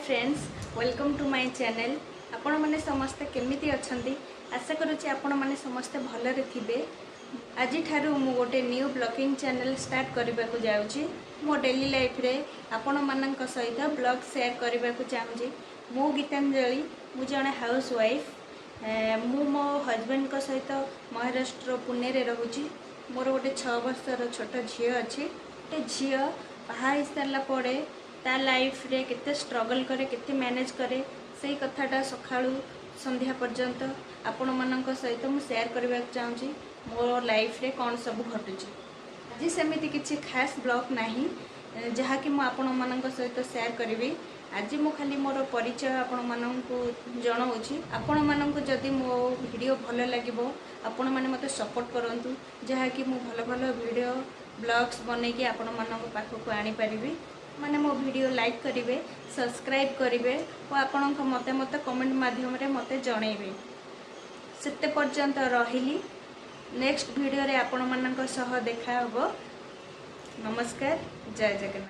Friends, welcome to my channel. ଆପଣମାନେ ସମସ୍ତେ କେମିତି ଅଛନ୍ତି? ଆଶା କରୁଛି ଆପଣମାନେ ସମସ୍ତେ ଭଲରେ ଥିବେ। ଆଜିଠାରୁ ମୁଁ ଗୋଟେ ନ୍ୟୁ ବ୍ଲଗିଂ ଚ୍ୟାନେଲ୍ ଷ୍ଟାର୍ଟ କରିବାକୁ ଯାଉଛି। ମୋ ଡେଲି ଲାଇଫ୍ରେ ଆପଣମାନଙ୍କ ସହିତ ବ୍ଲଗ୍ ସେୟାର କରିବାକୁ ଚାହୁଁଛି। ମୁଁ ଗୀତାଞ୍ଜଳି, ମୁଁ ଜଣେ ହାଉସ୍ ୱାଇଫ୍। ମୁଁ ମୋ ହଜବେଣ୍ଡଙ୍କ ସହିତ ମହାରାଷ୍ଟ୍ର ପୁନେରେ ରହୁଛି। ମୋର ଗୋଟେ 6 ବର୍ଷର ଛୋଟ ଝିଅ ଅଛି। ଗୋଟେ ଝିଅ ବାହା ହେଇସାରିଲା ପରେ ତା ଲାଇଫ୍ରେ କେତେ ଷ୍ଟ୍ରଗଲ୍ କରେ, କେତେ ମ୍ୟାନେଜ୍ କରେ, ସେଇ କଥାଟା ସକାଳୁ ସନ୍ଧ୍ୟା ପର୍ଯ୍ୟନ୍ତ ଆପଣମାନଙ୍କ ସହିତ ମୁଁ ସେୟାର କରିବାକୁ ଚାହୁଁଛି, ମୋ ଲାଇଫ୍ରେ କ'ଣ ସବୁ ଘଟୁଛି। ଆଜି ସେମିତି କିଛି ଖାସ୍ ବ୍ଲଗ୍ ନାହିଁ, ଯାହାକି ମୁଁ ଆପଣମାନଙ୍କ ସହିତ ସେୟାର କରିବି। ଆଜି ମୁଁ ଖାଲି ମୋର ପରିଚୟ ଆପଣମାନଙ୍କୁ ଜଣାଉଛି। ଆପଣମାନଙ୍କୁ ଯଦି ମୋ ଭିଡ଼ିଓ ଭଲ ଲାଗିବ, ଆପଣମାନେ ମୋତେ ସପୋର୍ଟ କରନ୍ତୁ, ଯାହାକି ମୁଁ ଭଲ ଭଲ ଭିଡ଼ିଓ ବ୍ଲଗ୍ସ ବନେଇକି ଆପଣମାନଙ୍କ ପାଖକୁ ଆଣିପାରିବି। ମାନେ ମୋ ଭିଡ଼ିଓ ଲାଇକ୍ କରିବେ, ସବସ୍କ୍ରାଇବ୍ କରିବେ ଓ ଆପଣଙ୍କ ମତାମତ କମେଣ୍ଟ ମାଧ୍ୟମରେ ମୋତେ ଜଣାଇବେ। ସେତେ ପର୍ଯ୍ୟନ୍ତ ରହିଲି। ନେକ୍ସଟ ଭିଡ଼ିଓରେ ଆପଣମାନଙ୍କ ସହ ଦେଖା ହେବ। ନମସ୍କାର, ଜୟ ଜଗନ୍ନାଥ।